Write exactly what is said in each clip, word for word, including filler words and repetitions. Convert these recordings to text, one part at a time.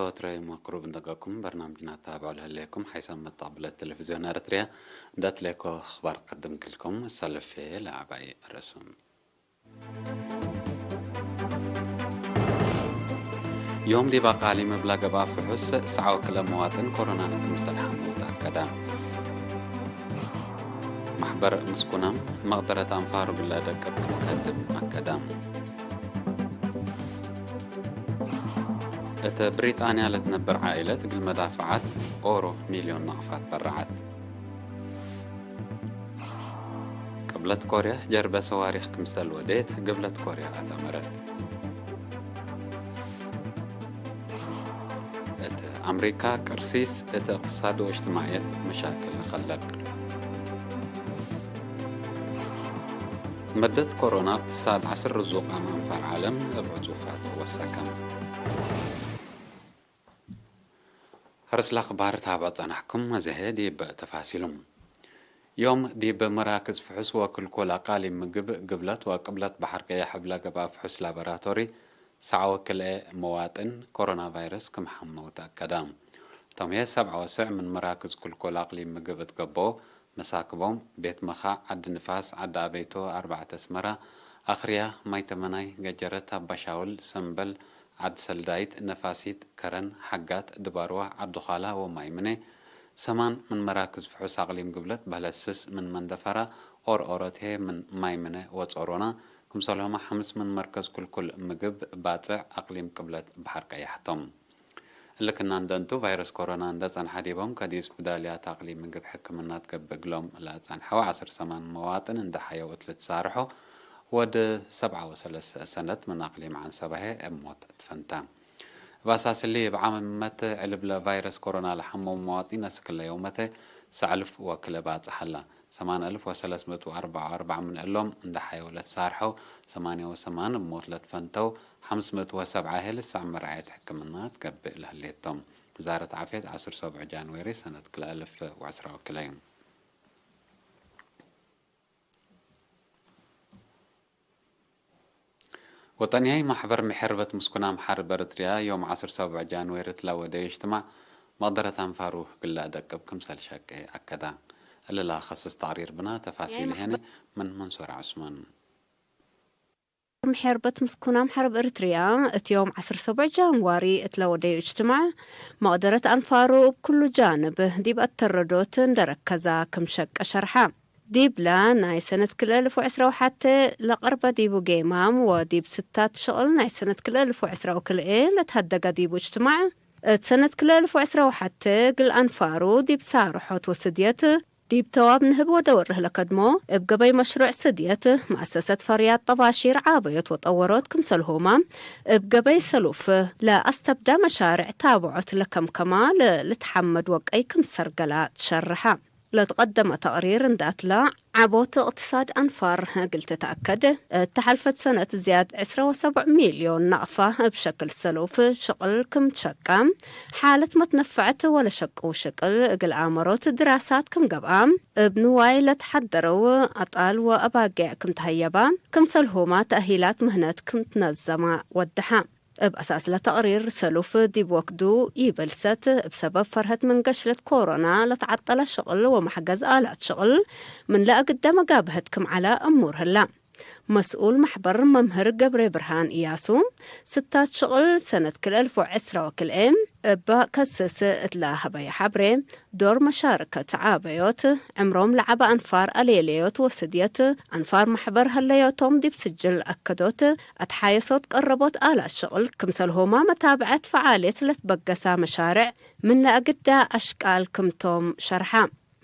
ወትረዮም ወቅሩብ እንደገኩም በርናምጅና ታብዑ ለህሌኩም ሓይሰ መተቅብለት ቴሌቪዝዮን ኤረትርያ እንደ ትሌኮ አኽባር ቀድም ክልኩም ሰልፌ ለዐባይ ርእሱም። ዮም ዲብ አቃሊም እብ ለገብአ ፍሑስ ሰዓ ወክለ መዋጥን ኮሮና ክምሰል ሐመው ተአከደ። መሕበር ምስኩናም መቅደረት አንፋሩ እግል ለደቅብ ክም ከድም አከደ። እት ብሪጣንያ ለትነብር ዓኢለት እግል መዳፍዓት ኦሮ ሚልዮን ናቅፋት በረዐት። ቅብለት ኮርያ ጀርበ ሰዋሪክ ክምሰል ወዴት፣ ግብለት ኮርያ አተመረት። እት አምሪካ ቅርሲስ እት እቅትሳድ ወእጅትማዕየት መሻክል ለከለቅ። መደት ኮሮና እቅትሳድ ዐስር ርዙቃም አንፋር ዐለም እብ ዕጹፋት ወሰከም። ሐርስ ለአኽባር ታብዕ ጸናሕኩም፣ አዜ ዲብ ተፋሲሉም። ዮም ዲብ መራክዝ ፍሑስ ወክልኮል አቃሊም ምግብ ግብለት ወቅብለት በሐር ቀየሕ እብ ለገብአ ፍሑስ ላቦራቶሪ ሰዓ ወክልኤ መዋጥን ኮሮና ቫይረስ ክም ሐመው ተአከደ። እቶም ህዬ ሰብዓ ወሰዕ ምን መራክዝ ክልኮል አቅሊም ምግብ እት ገብኦ፣ መሳክቦም፣ ቤት መኻዕ፣ ዐዲ ንፋስ፣ ዐዲ አበይቶ፣ አርበዕተ አስመራ፣ አክርያ፣ ማይ ተመናይ፣ ገጀረት፣ አባሻውል፣ ሰምበል፣ ዐዲ ሰልዳይት፣ ነፋሲት፣ ከረን፣ ሐጋት፣ ድባርዋ፣ ዐዲ ዃላ ወማይ ምነ፣ ሰማን ምን መራክዝ ፍሑስ አቅሊም ግብለት በህለት ስስ ምን መንደፈራ፣ ኦርኦሮት ህዬ ምን ማይ ምነ ወጾሮና፣ ክምሰልሁመ ሐምስ ምን መርከዝ ክልኩል ምግብ ባጽዕ አቅሊም ቅብለት በሐር ቀያሕ ቶም። እሊ ክና እንደ እንቱ፣ ቫይረስ ኮሮና እንደ ጸንሐ ዲቦም ከዲስ ብዳልያት አቅሊም ምግብ ሕክምና ትገብእ እግሎም ለአጸንሐው ዐስር ሰማን መዋጥን እንደ ሐየው እት ልትሳርሖ፣ ወድ ሰብዓ ወሰለስ ሰነት ምን አቅሊም ዐንሰበ ህዬ እብ ሞት ትፈንተ። እብ አሳስ እሊ፣ እብ ዓመት ዕልብ ለቫይረስ ኮሮና ለሐመው መዋጢን አስክ ለየውመተ ሰዕ አልፍ ወክልኤ ባጽሕ ሀላ። ሰማን አልፍ ወሰለስ ምእት ወአርበዕ ወአርበዕ ምን እሎም እንደ ሐየው ለትሳርሐው፣ ሰማንየ ወሰማን እብ ሞት ለትፈንተው፣ ሐምስ ምእት ወሰብዓ ህሌ ልሳዕ መርዓየት ሕክምና ትገብእ ለህሌት ቶም። ውዛረት ዓፍየት ዐስር ሰቡዕ ጃንዌሪ ሰነት ክልኤ አልፍ ወዐስራ ወክልኤ። ወጠንያይ ማሕበር ምሕርበት ምስኩናም ሐርብ ኤረትርያ ዮም ዐስር ሰቡዕ ጃንዌሪ እትለ ወደዩ እጅትማዕ መቅደረት አንፋሩ እግል ለአደቅብ ክምሰል ሸቄ አከደ። እሊ ለአከስስ ተቅሪር ብና፣ ተፋሲሉ ሄነ ምን መንሱር ዑስማን። ምሕርበት ምስኩናም ሐርብ ኤረትርያ እት ዮም ዐስር ሰቡዕ ጃንዋሪ እትለ ወደዩ እጅትማዕ መቅደረት አንፋሩ እብ ክሉ ጃንብ ዲብ አተረዶት እንደ ረከዛ ክም ሸቄ ሸርሐ። ዲብለ ናይ ሰነት ክልኤ አልፍ ወዕስራ ወሐቴ ለቀርበ ዲቡ ጌማም ወዲብ ስታት ሽቅል ናይ ሰነት ክልኤ አልፍ ወዕስራ ወክልኤ ለትሀደገ ዲቡ እጅትማዕ፣ እት ሰነት ክልኤ አልፍ ወዕስራ ወሐቴ እግል አንፋሩ ዲብ ሳርሖት ወስድየት፣ ዲብ ተዋብ ንህብ ወደወርህ ለከድሞ፣ እብ ገበይ መሽሩዕ ስድየት፣ መአሰሰት ፈርያት ጠባሺር ዓበዮት ወጠወሮት ክምሰልሁመ፣ እብ ገበይ ሰሉፍ ለአስተብዳ መሻርዕ ታብዖት ለከምከማ ለልትሐመድ ወቀይ ክምሰል ገላ ትሸርሐ። ለትቀደመ ተቅሪር እንደ አትለ፣ ዐቦት እቅትሳድ አንፋር እግል ትትአከድ፣ እተ ሐልፈት ሰነት ዝያድ ዕስራ ወሰቡዕ ሚልዮን ናቅፋ እብ ሸክል ሰሉፍ ሽቅል ክም ትሸቀ፣ ሓለት መትነፈዐት ወለሸቅው ሽቅል እግል አመሮት ድራሳት ክም ገብአ፣ እብ ንዋይ ለትሐደረው አጣል ወአባጌዕ ክም ተሀየባ፣ ክምሰልሁመ ተእሂላት ምህነት ክም ትነዘማ ወደሐ። እብ አሳስ ለተቅሪር፣ ሰሉፍ ዲብ ወክዱ ኢበልሰት፣ እብ ሰበብ ፈርሀት ምን ገሽለት ኮሮና ለተዐጠለ ሽቅል ወመሕገዝ አላት ሽቅል ምን ለአግደ መጋብሀት ክም ዐለ እሙር ህላ። መስኡል መሕበር መምህር ገብሬ ብርሃን እያሱ፣ ስታት ሽቅል ሰነት ክልኤ አልፍ ወዕስራ ወክልኤ እበ ከስስ እት ለሀበየ ሐብሬ፣ ዶር መሻርከት ዓበዮት፣ ዕምሮም ለዐበ አንፋር አሌሌዮት ወስድየት፣ አንፋር መሕበር ሀለዮቶም ዲብ ስጅል አከዶት፣ አትሓየሶት ቀረቦት አላት ሽቅል፣ ክምሰልሁመ መታብዐት ፈዓልየት ለትበገሳ መሻርዕ ምን ለአግዳ አሽቃል ክምቶም ሸርሐ።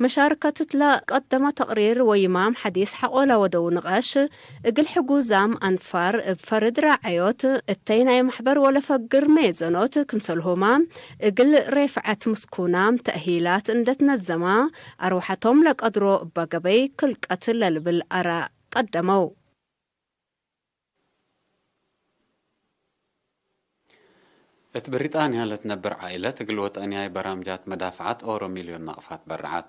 መሻርከት እትለ ቀደመ ተቅሪር ወይማም ሐዲስ ሐቆለ ወደው ንቃሽ፣ እግል ሕጉዛም አንፋር እብ ፈርድ ራዐዮት፣ እተይ ናይ መሕበር ወለፈግር ሜዘኖት ክምሰልሁመ፣ እግል ሬፍዐት ምስኩናም ተእሂላት እንደ ትነዘማ፣ አርወሐቶም ለቀድሮ እበ ገበይ ክልቀት ለልብል አራ ቀደመው። እት ብሪጣንያ ለትነብር ዓኢለት እግል ወጠንያይ በራምጃት መዳፍዓት ኦሮ ሚልዮን ናቅፋት በረዓት።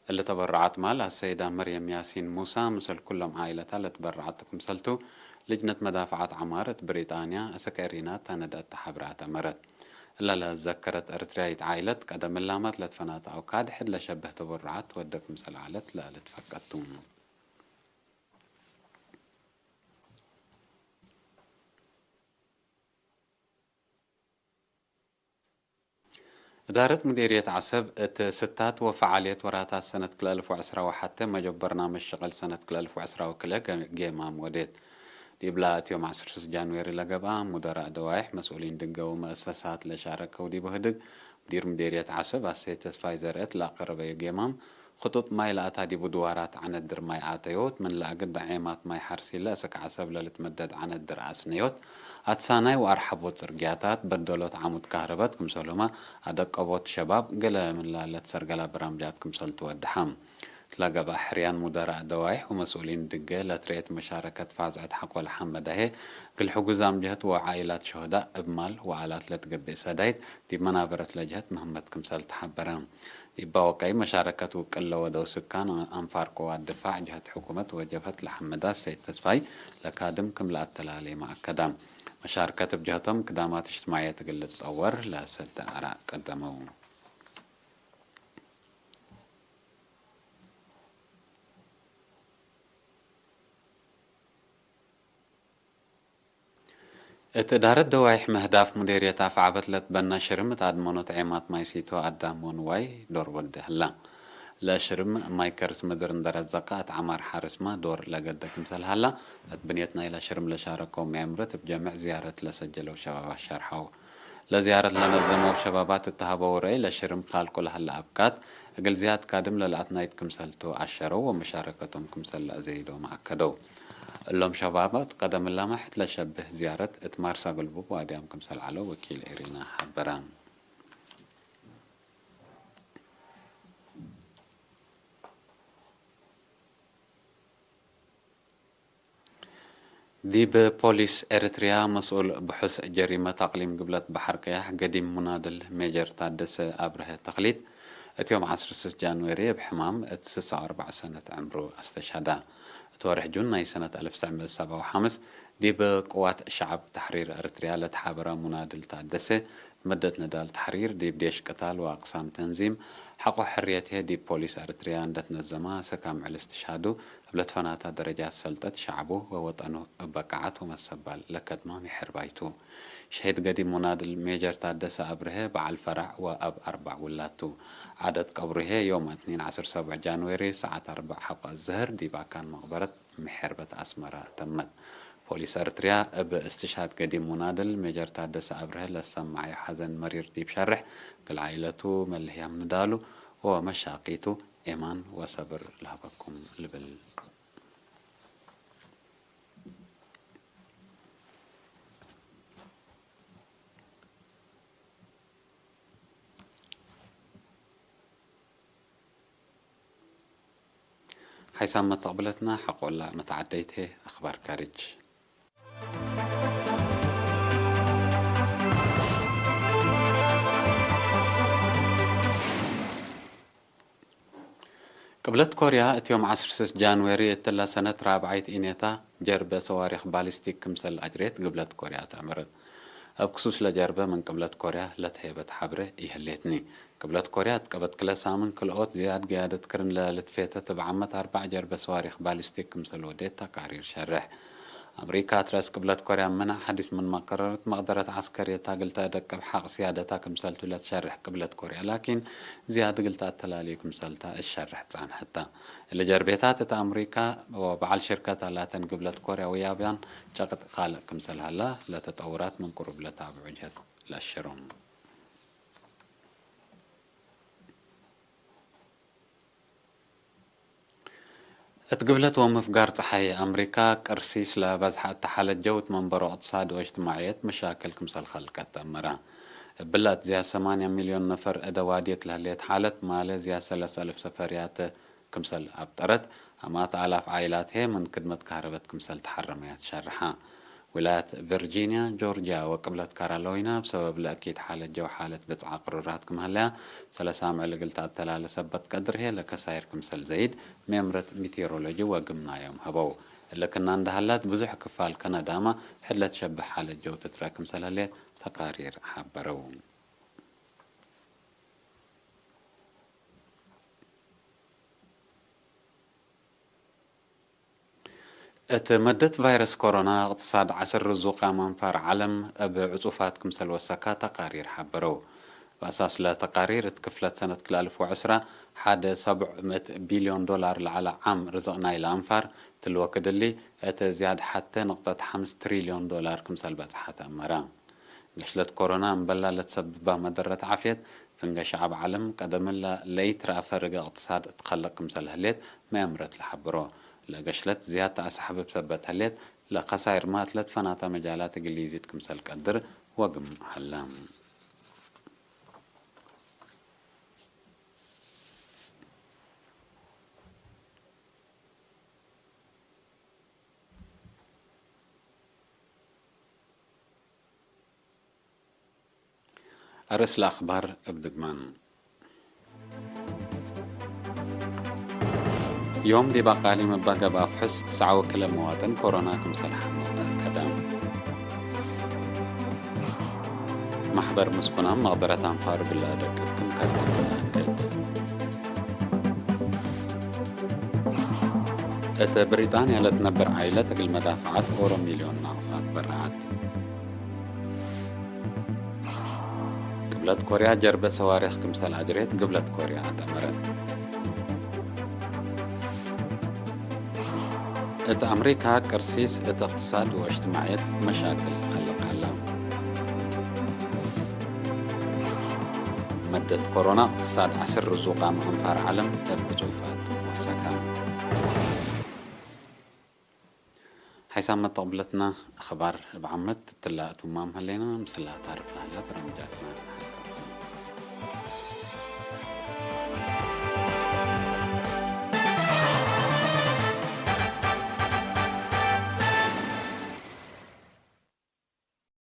እሊ ተበረዓት ማል አሰይዳ መርየም ያሲን ሙሳ ምስል ኩሎም ዓኢለታ ለትበረዓት ክምሰልቱ፣ ልጅነት መዳፍዓት ዐማር እት ብሪጣንያ አሰክ ኤሪናት ታነደአት ተሓብረ አተመረት። እለ ለዘከረት ኤረትርያይት ዓኢለት ቀደም እላማት ለትፈናተ አውካድ ሕድ ለሸብህ ተበሩዓት ወደ ክምሰል ዐለት ለልትፈቀድ ቱ። እዳረት ሙዴርየት ዐሰብ እት ስታት ወፈዓልየት ወራታት ሰነት ክልኤ አልፍ ወዐስራ ወሐቴ መጀብ በርናምጅ ሽቅል ሰነት ክልኤ አልፍ ወዐስራ ወክልኤ ገ-፣ ጌማም ወዴት። ዲብላ እት ዮም ዐስር ስስ ጃንዌሪ ለገብአ ሙደራእ ደዋይሕ፣ መስኡሊን ድገ ወመአሰሳት ለሻረከው ዲቡ ህድግ፣ ሙዲር ሙዴርየት ዐሰብ አሰይድ ተስፋይ ዘርአት ለአቀረበዩ ጌማም፣ ክጡጥ ማይ ለአታ ዲቡ ድዋራት ዐነድር ማይ አተዮት፣ ምን ለአግድ ዔማት ማይ ሐርሲለ እስክ ዐሰብ ለልትመደድ ዐነድር አስነዮት፣ አትሳናይ ወአርሐቦት ጽርግያታት፣ በደሎት ዓሙድ ካህረበት ክምሰልሁመ አደቀቦት ሸባብ፣ ገሌ ምን ለለትሰርገላ በራምጃት ክምሰል ትወድሐ። ለገብአ ሕርያን ሙደራእ ደዋይሕ ወመስኡሊን ድገ ለትርኤት መሻረከት ፋዝዐት ሐቆ ለሐመዳሄ፣ እግል ሕጉዛም ጀህት ወዓኢላት ሸሆዳእ እብ ማል ወአላት ለትገብእ ሰዳይት ዲብ መናበረት ለጀህት ምህመት ክምሰል ተሐበረ። ዲባ ወቀይ መሻረከት ውቅል ለወደው ስካን አንፋር ቅዋት ድፋዕ ጀህት ሕኩመት ወጀብሀት ለሐመዳ ሰይድ ተስፋይ ለካድም ክም ለአተላሌ መአከዳ። መሻርከት እብ ጀህቶም ክዳማት እጅትማዕየት እግል ልትጠወር ለሰደ አራእ ቀደመው። እት እዳረት ደዋይሕ መህዳፍ ሙዴርየት አፍዐበት ለትበነ ሽርም እት አድመኖት ዔማት ማይ ሲቶ አዳም ወንዋይ ዶር ወዴ ሀላ። ለሽርም ማይ ከርስ ምድር እንዴ ረዘቀ እት ዐማር ሐርስመ ዶር ለገደ ክምሰል ሀላ፣ እት ብንየት ናይለ ሽርም ለሻረከው ምኤምረት እብ ጀምዕ ዝያረት ለሰጀለው ሸባባት ሸርሐው። ለዝያረት ለነዘመው ሸባባት እት ሀበው ረአይ ለሽርም ካልቁ ለሀለ አብቃት፣ እግል ዝያድ ካድም ለለአትናይት ክምሰል ቱ አሸረው ወመሻረከቶም ክምሰል ለአዘይዶም አከደው። እሎም ሸባባት ቀደም እላመ ሕድ ለሸብህ ዝያረት እት ማርሳ ግልቡብ ወአድያም ክምሰል ዐለው ወኪል ኤሪና ሐበረ። ዲብ ፖሊስ ኤረትርያ መስኡል ብሑስ ጀሪመት አቅሊም ግብለት በሐር ቀያሕ ገዲም ሙናድል ሜጀር ታደሰ አብርሀ ተክሊት፣ እት ዮም ዐስር ስስ ጃንዌሪ እብ ሕማም እት ስስ ወአርበዕ ሰነት ዕምሩ አስተሽሀደ። እት ወርሕ ጁን ናይ ሰነት አልፍ ወትሰዕ ምእት ሰብዓ ወሐምስ ዲብ ቅዋት ሸዐብ ተሕሪር ኤረትርያ ለትሓበረ ሙናድል ታደሰ፣ መደት ንዳል ተሕሪር ዲብ ዴሽ ቅታል ወአቅሳም ተንዚም ሐቆ ሕርየት ህዬ ዲብ ፖሊስ ኤረትርያ እንዴ ትነዘመ፣ ሰካም ዕል እስትሽሃዱ እብ ለትፈናተ ደረጃት ሰልጠት ሸዕቡ ወወጠኑ እብ በቃዐት ወመሰባል ለከድመ ምሕርባይ ቱ። ሸሂድ ገዲም ሙናድል ሜጀር ታደሰ አብርሀ በዐል ፈረዕ ወአብ አርበዕ ውላድ ቱ። ዐደት ቀብሩ ህዬ ዮም እትኒን ዐስር ሰብዕ ጃንዌሪ ሰዓት አርበዕ ሐቆ አዝህር ዲብ አካን መቅበረት ምሕርበት አስመረ ተመት። ፖሊስ ኤረትርያ እብ እስትሽሃድ ገዲም ሙናድል ሜጀር ታደሰ አብርሀ ለሰመዐዩ ሐዘን መሪር ዲብ ሸርሕ፣ እግል ዓኢለቱ መልህያም ንዳሉ ወመሻቂቱ ኤማን ወሰብር ለሀበኩም ልብል። ሓይሳም መተቅብለትና ሐቆላ መተዓደይት ህዬ አኽባር ካርጅ። ቅብለት ኮርያ፣ እት ዮም ዐስር ስስ ጃንዌሪ እትለ ሰነት ራብዓይት ኢኔታ ጀርበ ሰዋሪክ ባሊስቲክ ክምሰል አጅሬት ግብለት ኮርያ ተአምረት። እብ ክሱስ ለጀርበ ምን ቅብለት ኮርያ ለትሄበት ሐብሬ ኢህሌትኒ። ቅብለት ኮርያ እት ቀበት ክለ ሳምን ክልኦት ዝያድ ግያደት ክርን ለልትፌተት እብ ዓመት አርበዕ ጀርበ ሰዋሪክ ባሊስቲክ ክምሰል ወዴት ተቃሪር ሸርሕ። አምሪካ ትረአስ ቅብለት ኮርያ ምንዕ ሐዲስ ምን መቀረረት መቅደረት ዐስከርየት እግል ተአደቅብ ሐቅ ስያደታ ክምሰልቱ ለትሸርሕ ቅብለት ኮርያ ላኪን ዝያድ እግል ተአተላሌ ክምሰልታ እት ሸርሕ ጸንሐታ። እሊ ጀርቤታት እት አምሪካ ወበዐል ሽርከታ ላተን ግብለት ኮርያ ወያብያን ጨቅጥ ካልእ ክምሰል ሀላ ለተጠውራት ምን ቅሩብ ለታብዑ ጀህት ለአሸሮም። እት ግብለት ወምፍጋር ጸሓይ አምሪካ ቅርሲስ ለበዝሐ እተ ሓለት ጀው እት መንበሮ እቅትሳድ ወእጅትማዕየት መሻክል ክምሰል ከልቀት ተአምረ። እብለ እት ዝያድ ሰማንያ ሚልዮን ነፈር እደ ዋድየት ለህሌት ሓለት ማሌዝያ ሰለስ አልፍ ሰፈርያተ ክምሰል አብጠረት፣ አማት አላፍ ዓኢላት ህዬ ምን ክድመት ካህረበት ክምሰል ተሐረመያ ትሸርሐ። ውላያት ቪርጂንያ፣ ጆርጅያ ወቅብለት ካራሎይና እብ ሰበብ ለእኪት ሓለት ጀው ሓለት ብጽዓ ቅሩራት ክም ሀለያ፣ ሰለሳ ምዕል እግል ተአተላለ ሰበት ቀድር ህዬ ለከሳይር ክምሰል ዘይድ ሜምረት ሚቴሮሎጂ ወግምናዮም ሀበው። እሊ ክና እንደ ሀላት ብዙሕ ክፋል ከነዳመ ሕድ ለትሸብህ ሓለት ጀው ትትረአ ክምሰል ህሌት ተቃሪር ሐበረው። እት መደት ቫይረስ ኮሮና፣ እቅትሳድ ዐስር ርዙቃም አንፋር ዐለም እብ ዕጹፋት ክምሰል ወሰካ ተቃሪር ሐበረው። እብ አሳስ ለተቃሪር፣ እት ክፍለት ሰነት ክልኤ አልፍ ወዐስራ፣ ሐደ ሰብዕ ምእት ቢልዮን ዶላር ለዐለ ዓም ርዝቅ ናይለ አንፋር፣ እትሊ ወክድ እሊ፣ እት ዝያድ ሐቴ ንቅጠት ሐምስ ትሪልዮን ዶላር ክምሰል በጽሐ ተአመረ። ገሽለት ኮሮና እምበላ ለትሰብባ መደረት ዓፍየት፣ ፍንገ ሸዐብ ዐለም ቀደምለ ለኢትረአ ፈርግ እቅትሳድ እትከለቅ ክምሰል ህሌት መአምረት ለሐብሮ። ለገሽለት ዝያድ ተአሰሕብብ ሰበት ህሌት፣ ለከሳይር ማትለት ፈናተ መጃላት እግል ኢዚድ ክምሰል ቀድር ወግም ሀለ። አርእስ ለአክባር እብ ድግማን። ዮም ዲብ አቃሊም እበ ገብአ ፍሕስ፣ ሰዓ ወክልኤ መዋጥን ኮሮና ክምሰል ሐመው ተአከደ። መሕበር ምስኩናም መቅደረት አንፋር እግል ለአደቅብ ክም ከርተተ ተአክድ። እት ብሪጣንያ ለትነብር ዓይለት እግል መዳፈዓት ኦሮ ሚልዮን ናቅፋት በረዐት። ግብለት ኮርያ ጀርበ ሰዋሪክ ክምሰል አጅሬት ግብለት ኮርያ አጠመረት። እት አምሪካ ቅርሲስ እት እቅትሳድ ወእጅትማዕየት መሻክል ከልቅ ሀላ። መደት ኮሮና እቅትሳድ ዐስር ርዙቃም አንፋር ዐለም እብ ዕጹፋት ወሰካ። ሓይሳም መተቅብለትና አኽባር እብ ዓመት እትላ እቱማም ሀሌና፣ ምስላ ታርፍ ለሀላ በርናምጃትና።